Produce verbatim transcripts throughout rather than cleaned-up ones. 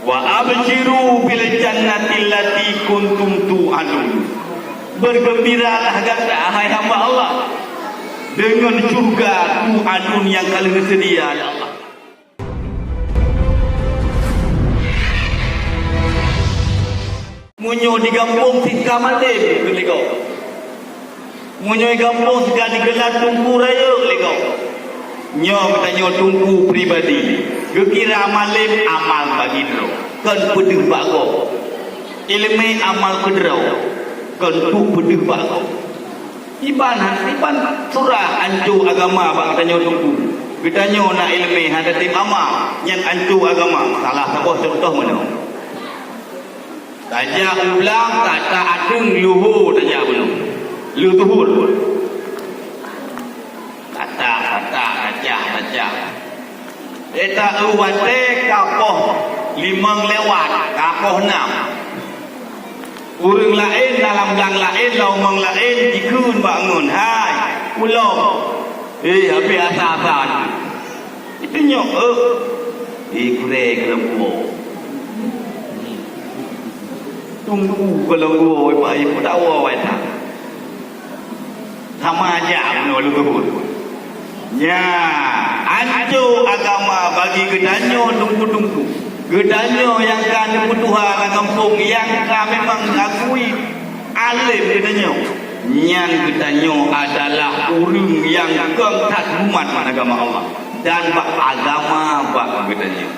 Wa absyiru bil jannati allati kuntum tu'adun. Bergembiralah gata, hai hamba Allah, dengan syurga tu'adun nyang ka lheueh seudia lé Allah. Meunyoe di gampông sit ka malem keu lé gob. Meunyoe gampông sit ka digeula Teungku Rayeuk lé gob. Nyoe geutanyoe Teungku pribadi. Geukira malem amal bagi droe. Kon peudeuh bak gob. Ileumèe amal keudroe. Kon tuek peudeuh bak gob. Iban, iban surah anco agama bak geutanyoe Teungku. Geutanyoe na ileumèe hana tem amal, nyan anco agama. Salah saboh contoh meunoe. Tajak u blang, tajak ateueng luho tajak bunoe. Lheueh zuhur. Tajak, tajak, tajak, tajak. Éta u watèe ka poh limong lewat, ka poh nam. Ureueng laén dalam gang laén, lam umong laén jikheun bak ngon, "Hai, ulôn." Eh, habéh asa-asa. Itu nyok, eh. Eh, kuré keuleumpo. Teungku keuleumpo, eh, baik, peutawa, wai, that. Sama aja meunurot lôn. Nya, anco agama bagi geutanyoe Teungku-teungku. Geutanyoe nyang ka neupeutuha lam gampông, nyang ka memang akui além geutanyoe. Nyan geutanyoe adalah ureueng nyang kong that horeumat bak agama Allah dan bak agama bak geutanyoe.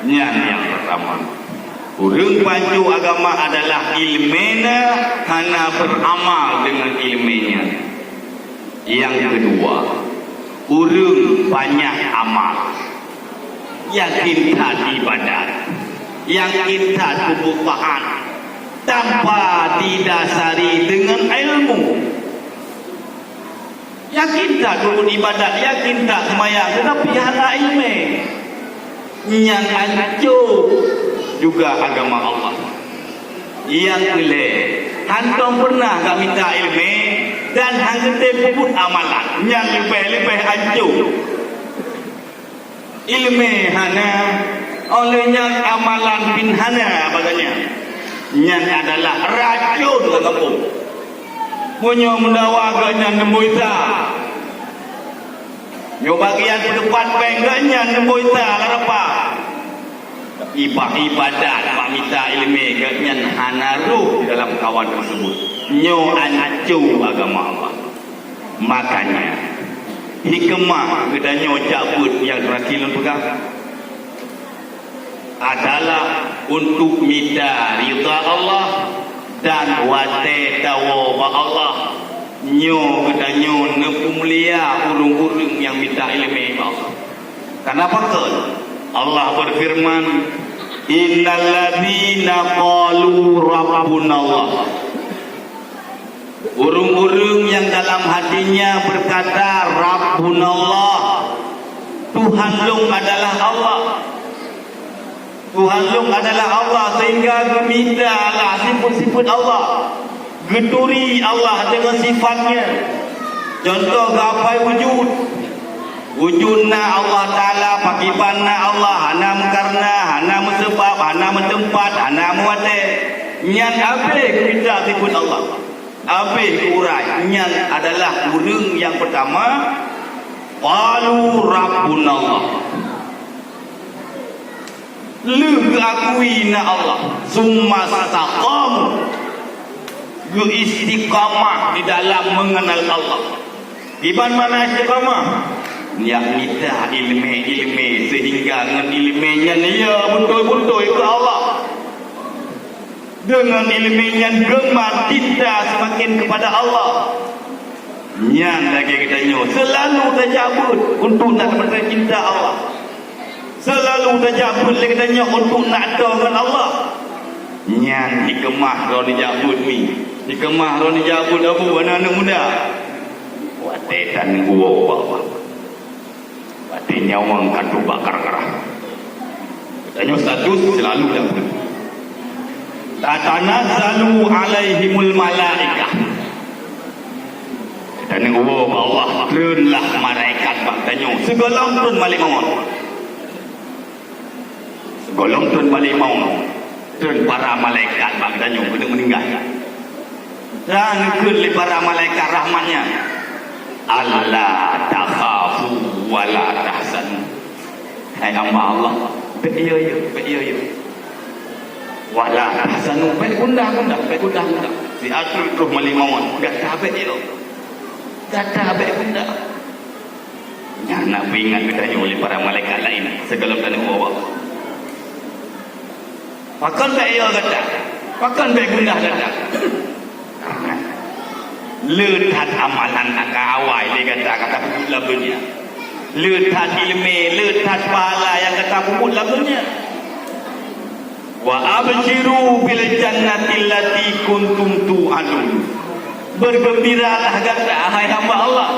Nyan nyang peurtama. Ureueng panco agama adalah ileumèe na hana beuramal deungon ileumèe nyan. Nyang keudua, ureueng banyak amal, yakin that ibadat, yakin that peubuet taát, tanpa didasari deungon ilmu. Yakin that peubuet ibadat, yakin that seumayang, teutapi hana ileumèe. Nyan anco juga agama Allah. Nyang keulhèe, hantom peureunah gak mita ileumèe dan han geutem peubuet amalan. Nyan leubeh-leubeh anco. Ileumèe hana, óh lheueh nyan amalan pih hana bak geuh nyan. Nyan adalah racôn lam gampông. Meunyoe meudawa geuh nyan neumeuisa, nyoe bagian peuteupat péng geuh nyan neumeuisa lam rapa. Tapi bak ibadat, bak mita ileumèe geuh nyan hana rôh di dalam kawan teuseubut. Nyoe anco agama Allah. Makanya, hikmah geutanyoe jak beuet nyang teurakhier lôn peugah adalah untuk mita ridha Allah dan watèe tawoe bak Allah. Nyoe geutanyoe neupeumulia ureueng-ureueng nyang mita ileumèe bak Allah. Kenapa kon? Allah berfirman, "Innal ladzina qalu rabbunallah." Ureueng-ureueng nyang dalam hatinya berkata, "Rabbunallah, Tuhan lôn adalah Allah." Tuhan lôn adalah Allah, sehingga geumita lah sifeut-sifeut Allah, geuturi Allah deungon sifat-Nya. Contoh geuapai wujud. Wujud na Allah Taala, pakriban na Allah, hana meukareuna, hana meusabab, hana meuteumpat, hana meuwatèe. Nyan abéh geumita sifeut Allah. Abéh geuurai, nyan adalah ureueng nyang peutama, qalu rabbunallah. Lheueh geuakui na Allah, summa staqamu, geuistiqamah di dalam mengenal Allah. Kiban makna istiqamah? Nyan mita ileumèe-ileumèe sehingga ngon ileumèe nyan ya beutôi-beutôi keu Allah. Deungon ileumèe nyan geumar cinta seumaken keupada Allah. Nyan lagèe geutanyoe seulalu tajak beuet untuk na tapeutrép cinta Allah. Seulalu tajak beuet lé geutanyoe untuk na atoe ngon Allah. Nyan hikmah droeneuh jak beuet mi. Hikmah droeneuh jak beuet abu aneuk-aneuk muda. Watèe tan geuwoe bak Allah. Watèe nyawöng ka teuba gara-gara. Tanyoe status seulalu lam peue. Tatanazzalu alaihimul malaikah. Tanyoe Allah treunlah malaikat bak tanyoe. Sigohlom treun malaikat mawöt. Gohlom trön bak limong, trön para malaikat bak geutanyoe keuneuk meuninggai. Dan geukheun lé para malaikat rahmat nyan, "Alla takhafu wa la tahzanu." Hai hamba Allah, bék yo-yo, bék yo-yo. "Wa la tahzanu," bék gundah-gundah, bék gundah-gundah. Siat trön troh bak limong, gata bék yo. Gata bék gundah. Nyan na peuingat geutanyoe lé para malaikat laén sigohlom taneuk ubak Allah. Pakon bék yo gata? Pakon bék gundah gata? Le that amalan nyang ka awai lé gata ka tapeubuet lam donya. Le that ileumé, le that pahala nyang ka tapeubuet lam donya. "Wa absyiru bil jannati allati kuntum tu'adun." Bergembiralah gata, hai hamba Allah,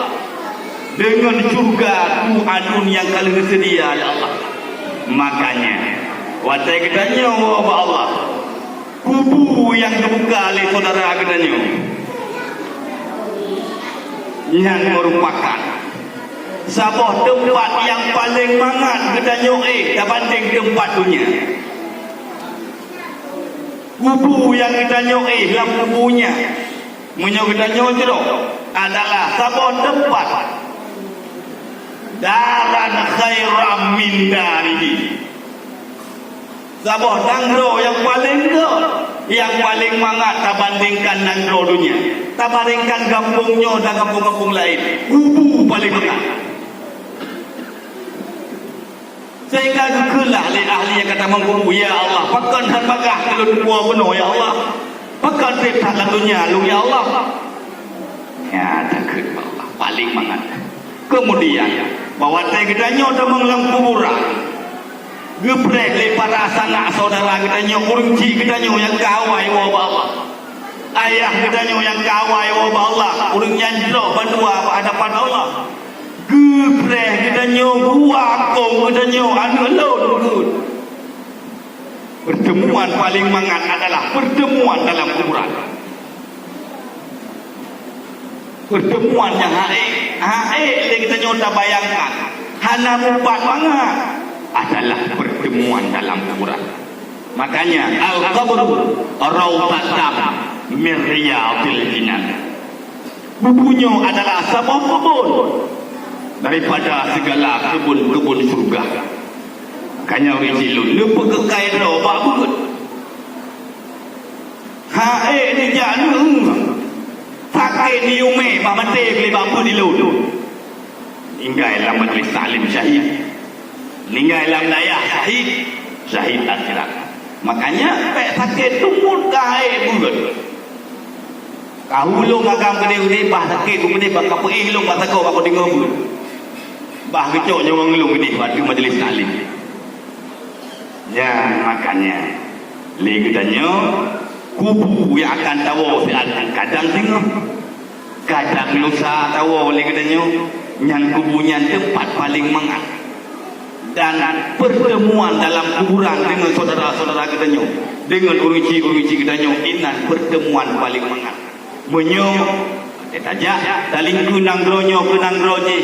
deungon syurga tu'adun nyang ka lheueh seudia lé Allah. Makanya, watée geutanyoe woe bak Allah, kubu nyang geubuka lé syedara geutanyoe, nyan meurupakan saboh teumpat nyang paleng mangat geutanyoe éh tabandeng teumpat donya. Kubu nyang geutanyoe éh lam kubu nyan, meunyoe geutanyoe jroh, adalah saboh teumpat, daran khairam min darihi, saboh nanggroe nyang paleng gét, nyang paleng mangat tabandingkan nanggroe donya, tabandingkan gampông nyoe dan gampông-gampông laén, kubu paleng mangat. Sehingga geukheun lah lé ahli nyang ka tamong kubu, "Ya Allah, pakon that bagah keu lôn kubu bunoe, ya Allah? Pakon treb that lam donya lôn, ya Allah?" Nyan takheun bak Allah, paleng mangat. Keumudian, bak watée geutanyoe tamong lam kuburan, geupreh lé para sanak syedara geutanyoe, ureuëng chik geutanyoe nyang ka awai woe bak Allah. Ayah geutanyoe nyang ka awai woe bak Allah, ureuëng nyan jroh bandua bak hadapan Allah. Geupreh geutanyoe, geuakong geutanyoe, "Aneuëk lôn," geukheun. Pertemuan paleng mangat adalah pertemuan dalam kuburan. Pertemuan nyang hak ék, hak ék lé geutanyoe tabayangkan, hana mupat mangat, adalah pertemuan dalam kuburan. Makanya, al-qabru raudhatan min riyadhil jinan. Kubu nyoe adalah saboh keubon daripada sigala keubon-keubon syeuruga. Makanya ureuëng chik lôn, neupeukeukai droe bak beuet. Hak ék neujak neueu, sakét neuyue mé bah maté lé bak beuet ilôn. Ninggai lam majlis taklim syahid. Ninggai lam dayah syahid, syahid akhirat. Makanya, bék sakét teumpat ka hai beuet. Ka ulôn agam keudeh-udeh bah sakét, keudeh bah kapeuéh lôn bak sagoe bak kudeungoe beuet. Bah geucok nyawöng lôn keudeh bak ateueh majlis taklim. Ya, makanya, lé geutanyoe, kubu nyang akan tawoe siat kadang teungoh. Kadang lusa tawoe lé geutanyoe, nyan kubu nyan teumpat paleng mangat. Dan pertemuan dalam kuburan deungon syedara-syedara geutanyoe, deungon ureuëng chik-ureuëng chik geutanyoe, inan pertemuan paleng mangat. Meunyoe tajak talingkue nanggroe nyoe keu nanggroe jih,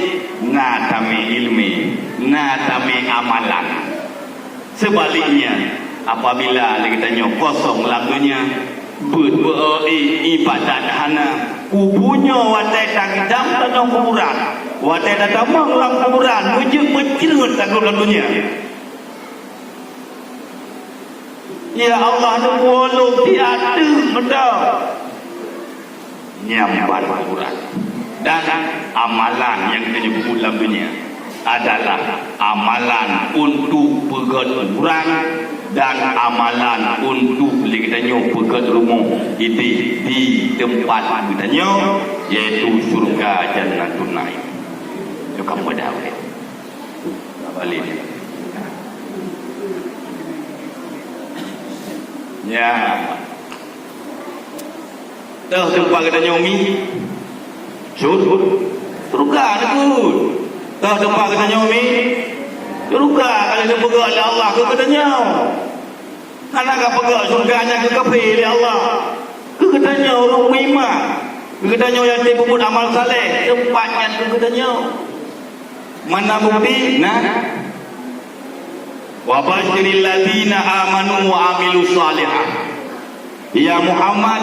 na tamé iéleumé, na tamé amalan. Seubaliknya, apabila lé geutanyoe kosong lam donya, beuet beu-, i-, ibadat hana, kubu nyoe watée tageudam tanoh kuburan, watée tatamong lam kuburan, meujeuet meucreut tagob lam donya. Ya Allah, neupuwoe lôn di ateueh meudo. Nyang ban ukuran. Dan amalan nyang geutanyoe peubuet lam dunia adalah amalan untuk peugét ureuëng dan amalan untuk lé geutanyoe peugét rumoh idéh di teumpat geutanyoe, yaitu syurga Jannatun Naim. Nyoe ka meudah ulée. Balik. Ya. Toh teumpat geutanyoe mi? Syur-, syurga neukheun. Toh teumpat geutanyoe mi? Syurga ka lheueh geupeugah lé Allah keu geutanyoe. Hana ka peugah syurga nyan keu kafé lé Allah. Keu geutanyoe ureuëng meuiman, keu geutanyoe nyang teupeubeuet amal saleh, teumpat nyan keu geutanyoe. Mana bukti? Nah. Wa basyiril ladzina amanu wa amilus shalihat. Ya Muhammad,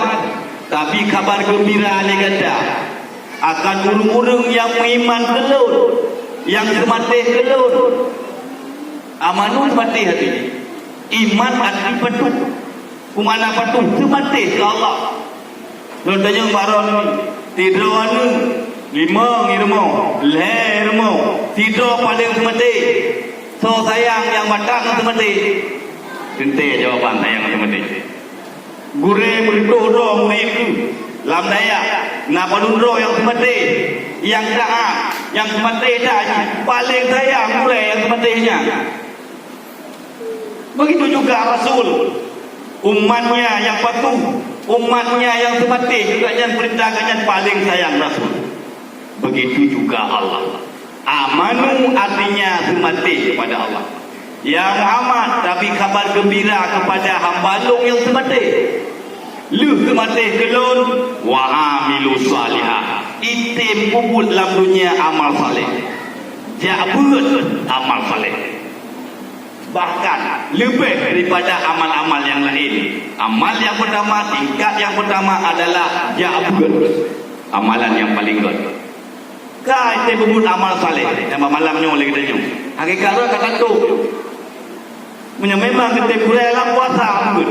tabi kabar geumbira lé gata akan ureuëng-ureuëng nyang meuiman keu Lôn, nyang seumatéh keu Lôn. Amanu seumatéh hati. Iman arti patuh. Peue makna patuh? Seumatéh keu Allah. Lôn tanyong bak droeneuh, sidroe aneuëk, limong i rumoh, lhée i rumoh, sidroe paleng seumatéh. Soe sayang nyang batang seumatéh? Teuntée jawaban sayang seumatéh. Gurée meureutoh droe murit geuh lam dayah, na padub droe nyang seumatéh, nyang taát, nyang seumatéh that jih, paleng sayang gurée nyang seumatéh nyan. Begitu juga Rasul, umatnya yang patuh, umatnya yang seumatéh, gobnyan peurintah gobnyan paleng sayang Rasul. Begitu juga Allah. Amanu artinya seumatéh kepada Allah. Ya Muhammad, tabi kabar geumbira kepada hamba Lôn nyang seumatéh. Lheueh seumatéh keu Lôn, wa amilu shalihah. Item peubuet lam dunia amal saleh. Jak beuet amal saleh. Bahkan leubeh daripada amal-amal nyang laén. Amal nyang peurtama, tingkat nyang peurtama adalah jak beuet. Amalan nyang paleng gét. Ka item peubuet amal saleh, nyang bak malam nyoe lé geutanyoe. Hakikat rot ka tantu. Meunyoe memang geutem gurée lam puasa beuet.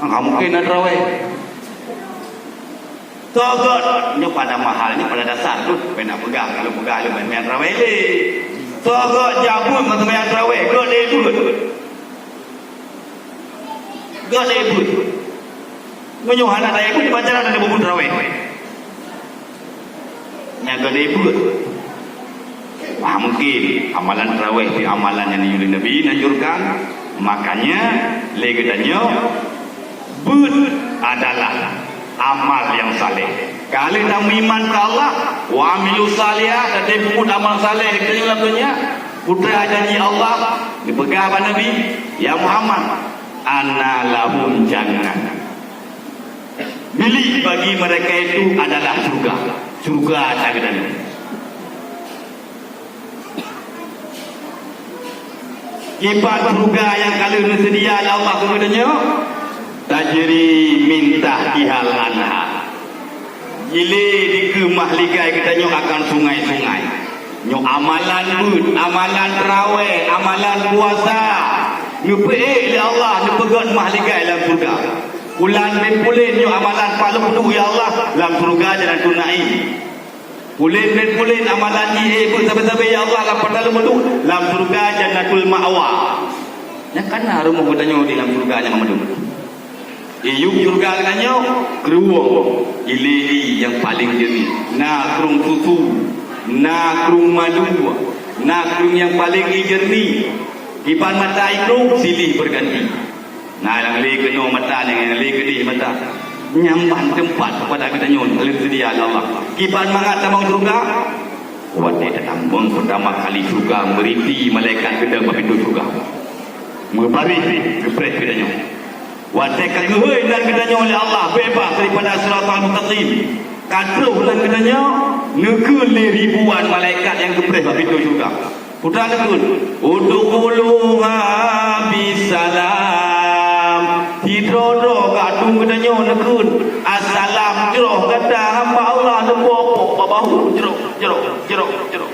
Maka mungken na traweh. Soe gét, nyoe pada mahal, nyoe pada dasar tu. Pena peugah, kalau peugah, lu main-main traweh lé. Soe gét jak beuet masa main traweh, gét lé beuet. Gét lé beuet. Meunyoe hana daya beuet, baca dah ada buku traweh. Nyang gét lé beuet. Wah, mungkin amalan traweh di amalan nyang diyue Nabi anjurkan. Makanya, lé geutanyoe, beuet adalah amal nyang saleh. Ka lheueh tameuiman keu Allah, wa amilu shalihah, dan peubuet amal saleh geutanyoe lam dunia. Putra janji Allah, dipeugah bak Nabi, "Ya Muhammad, ana lahum jannah." Milik bagi mereka itu adalah syurga. Syurga ata geutanyoe. Kiban syurga nyang ka lheueh neuseudia lé Allah keu geutanyoe, tajri min tahtihal anhar. Jilé dikeue mahligai geutanyoe akan sungai-sungai. Nyoe amalan beuet, amalan traweh, amalan puasa. Neupeuék lé Allah, neupeugét mahligai lam syurga. Fulan bin Fulan nyoe amalan pat lôn peuduek, ya Allah, lam syurga Jannatul Naim. Pulan bin Pulan amalan jih ék beuet sabe-sabe, ya Allah, lam pat lôn peuduek, lam syurga Jannatul Ma'wa. Nyang ka na rumoh geutanyoe di lam syurga nyan mandum. Iyup syurga geutanyoe, krueng, ilée nyang paleng jeureunih. Na krueng susu, na krueng madu, na krueng nyang paleng ie jeureunih. Kiban mata ikrueng, silih berganti. Na nyang lé keunoe mata, nyang lé keudeh mata. Nyan ban teumpat keupada geutanyoe lheueh seudia lé Allah. Kiban mangat tamong syeuruga? Watée tatamong peutama kali syeuruga, meuriti malaikat geudong bak pintoe syeuruga. Meubaréh geupreh geutanyoe. Watée ka geuhôi nan geutanyoe lé Allah beubaih daripada siratal mustaqim, ka troh nan geutanyoe, neukheun lé ribuan malaikat nyang geupreh bak pintoe syeuruga. Peue neukheun, "Udkhuluha bisalam." Sidroe-droe geutanyoe neukheun, "Assalam, jroh gata hamba Allah, neupok-pok bak bahu, jroh, jroh, jroh, jroh."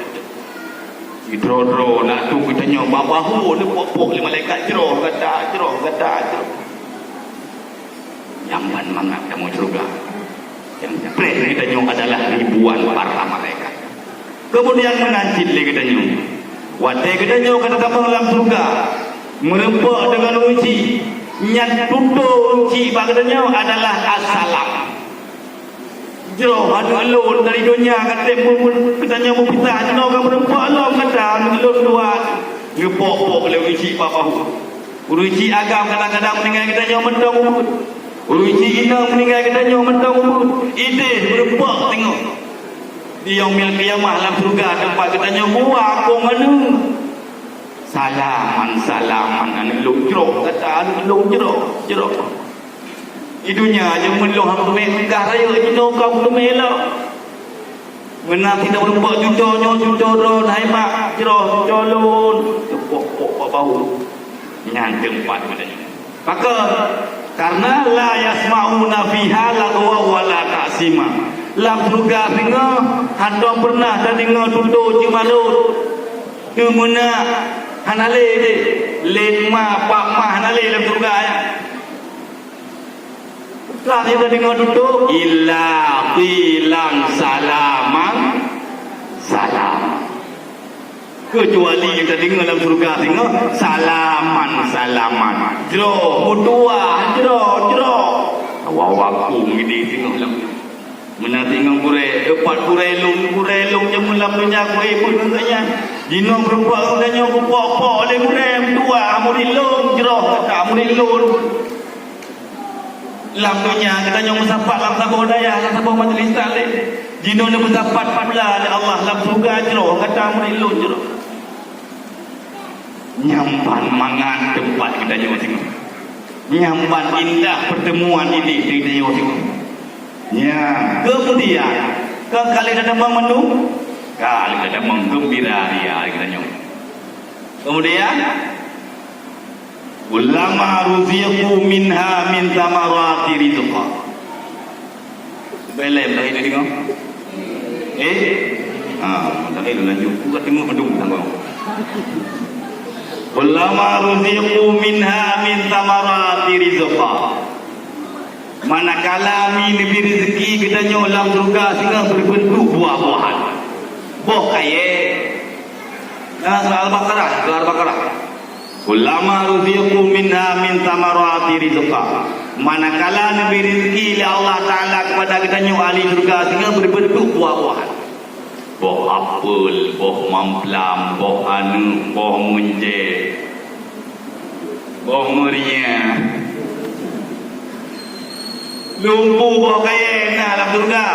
Sidroe-droe neukheun geutanyoe bak bahu, neupok-pok lé malaikat, "Jroh gata, jroh gata, jroh." Nyan ban mangat tamong syeuruga. Nyang preh geutanyoe adalah ribuan para malaikat. Keumudian meunan cit lé geutanyoe. Watée geutanyoe ka tatamong lam syeuruga, meureumpok deungon ureuëng chik, nyan tutoe ureuëng chik bak geutanyoe adalah assalam. Jroh aneuëk lôn dari donya ka treb, geutanyoe meupisah, jinoe ka meureumpok lom gata, aneuëk lôn dua. Geupok-pok lé ureuëng chik bak bahu. Ureuëng chik agam kadang-kadang meuninggai geutanyoe mantong ubeut. Ureuëng chik inong meuninggai geutanyoe mantong ubeut. Ideh meureumpok teungoh. Di Yaumil Qiyamah lam syeuruga teumpat geutanyoe buah kong aneuëk. Salaman, salaman, aneuëk lôn jroh gata, aneuëk lôn jroh, jroh. Di donya nyoe meunyoe hana teumé peugah rayeuk jinoe ka teumé lom. Meunan sidroe meureumpok cucoe nyoe, cucoe droe, hai mak, jroh cucoe lôn. Pok, pok, pok, Bau. Nyan teumpat geutanyoe. Pakon? Karena la yasma'una fiha lagwa wa la ta'sima. Lam syeuruga singoh hana pernah tadeungoe tutoe ceumalot, teumeunak, hana lé deh. Lé ma, pak ma hana lé lam syeuruga nyan. Ka lheueh tadeungoe tutoe, illa qilan salaman salama. Keucuali nyang tadeungoe lam syeuruga singoh, salaman salaman. Jroh, meutuwah, jroh, jroh. Hawa-hawa kong geude singoh lam. Meunan singoh gurée, pat gurée lôn, gurée lôn jameun lam donya keuhai peuet ngon nyan. Jinoe beureumpok geutanyoe geupok-pok lé gurée, meutuwah, murit lôn, jroh gata murit lôn. Lam donya geutanyoe meusapat lam saboh dayah, lam saboh majlis taklim. Jinoe neumeusapat pula lé Allah lam syeuruga jroh, gata murit lôn jroh. Nyan ban mangat teumpat geutanyoe singoh. Nyan ban indah pertemuan idéh geutanyoe singoh. Nyan, keumudian, ka lheueh tatamong mandum, ka lheueh tatamong geumbira ria geutanyoe. Keumudian, "Kullama ruziqu minha min tsamarati rizqa." Belém dah ini dengar. Eh? Ha, dah ini lanjut. Bukan tengok bedung tanggung. "Kullama ruziqu minha min tsamarati rizqa." Manakala mi neubri rezeki geutanyoe lam syeuruga singoh beureubeuet buah-buahan. Boh kayée. Dalam surah Al-Baqarah, surah Al-Baqarah. "Kullama ruziqu minha min tsamarati rizqa." Manakala neubri rezeki lé Allah Taala keupada geutanyoe ahli syeuruga singoh beureubeuet buah-buahan. Boh apel, boh mamplam, boh aneuëk, boh meunjée, boh meurinyah. Lumpu boh kayée na lam syeuruga.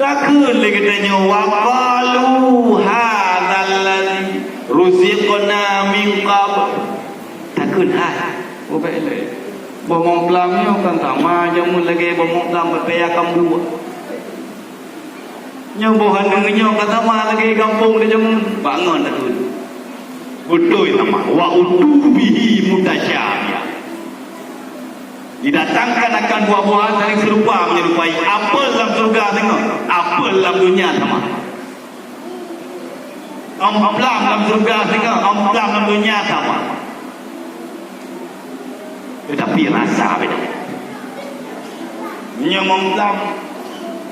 Takheun lé geutanyoe, "Wa qalu hadzal ladzi ruziqna min qabl." Takheun hai. Boh kayée lé. Boh mamplam nyoe kan sama jameun lagée boh mamplam pepaya kambua. Nyoe boh aneuëk nyoe ka sama lagée gampông di jameun, bangon takheun. Beutôi sama, wa utu bihi mutasyabiha. Didatangkan akan buah-buahan saling serupa menyerupai apel lam syeuruga singoh, apel lam donya sama. Mamplam lam syeuruga singoh, mamplam lam donya sama. Tetapi rasa beda. Nyoe mamplam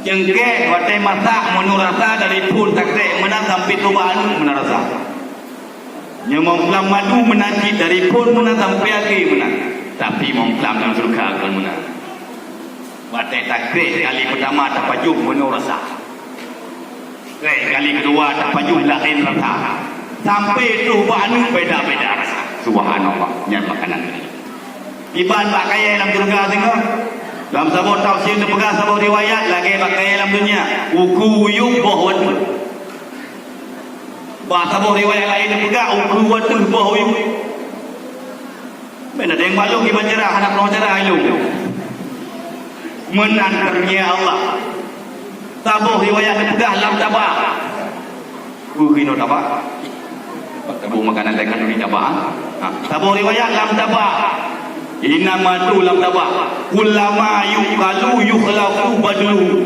cengkeh watée masak meunurasa dari phon takrék meunan sampai tuba aneuëk meunurasa. Nyoe mamplam madu meunan cit dari phon meunan sampai akhé meunan. Tapi mamplam lam syeuruga kon meunan. Watée takrék kali peutama tapajoh meunurasa. Trek kali keudua tapajoh laén rasa. Sampai troh bak aneuëk beda-beda rasa. Subhanallah, nyan makanan tadi. Iban bak kayée lam syeuruga singoh. Lam saboh tafsir teupeugah saboh riwayat lagée bak kayée lam donya. Ukeue uyuek boh wateueh. Bak saboh riwayat laén teupeugah ukeue wateueh boh uyuek. Meunan deng balong iban cara hana peunoh cara ilong. Meunan karunia Allah. Saboh riwayat teupeugah lam taba. Peue keunoe taba? Saboh makanan laén kan di taba. Ha. Saboh riwayat lam taba. Inama tu lam taba. Kullama yukalu yukhlafu badlu.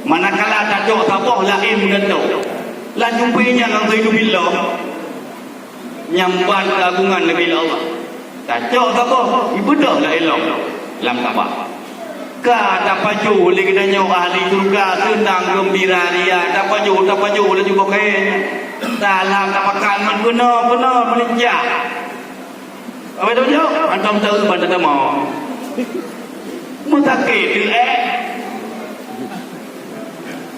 Manakala tacok saboh laén meugantoe. Laju pih nyan langsung hidup ilong. Nyamban keuagongan Nabi Allah. Tacok saboh, ibeudôh lé ilong lam taba. Ka tapajoh lé geutanyoe ahli syeuruga seunang geumbira ria, tapajoh, tapajoh laju boh kayée nyan. Salam tapakat ngon keunoe, keunoe meulincah. Abah tapajoh, hantom teu ban teutamong. Meusakét teu ék.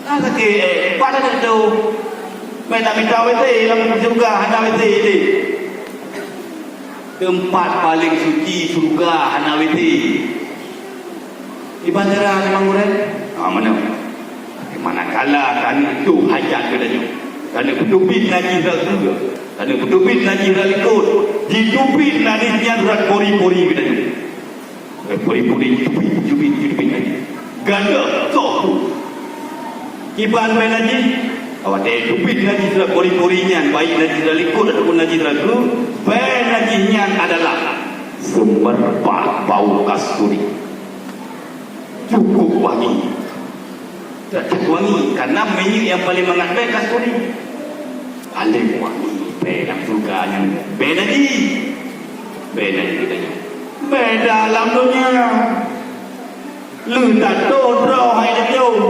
Ah, sakét, eh, pada tu. Main nak mita W C lam syeuruga, hana W C deh. Teumpat paleng suci syeuruga hana W C. Iban cara memang gurée. Ah, mana? Manakala taneuk tuh hajat geutanyoe. Taneuk peuteubiet najih rot syeuruga. Taneuk peuteubiet najih rot likot. Jiteubiet najih nyan rot pori-pori geutanyoe. Puri-puri, jubit, jubit, jubit. Ganda, toh. Iban main najih. Watée teubiet najih sidroe kuri-kuri nyan, baik najih sidroe likot ataupun najih sidroe keue, bée najih nyan adalah seumeureupat bau kasturi. Cukup wangi. Cukup wangi, karena minyeuk nyang paleng mangat bée kasturi. Paleng wangi bée lam syeuruga nyan, bée najih. Bée najih geutanyoe. Beda lam donya. Lheueh tatoh droe hai tanyoe.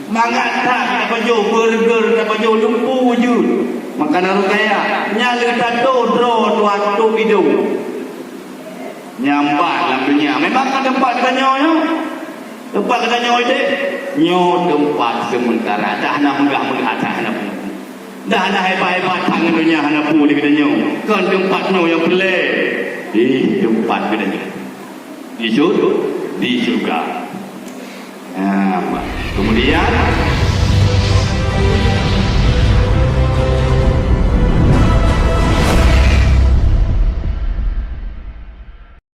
Mangat that tapajoh burger, tapajoh lumpu jeuet. Makanan ureueng kaya. Nyan lheueh tatoh droe tuha tutup idong. Nyan ban lam donya. Memang ka teumpat geutanyoe nyoe. Teumpat geutanyoe ideh. Nyoe teumpat seumeuntara. Dah hana meugah-meugah, dah hana peue. Dah hana hebat-hebat that ngon donya, hana peue lé geutanyoe. Kon teumpat nyoe nyang peureulée. Di teumpat geutanyoe. Di syur-, di syurga. Ha, kemudian,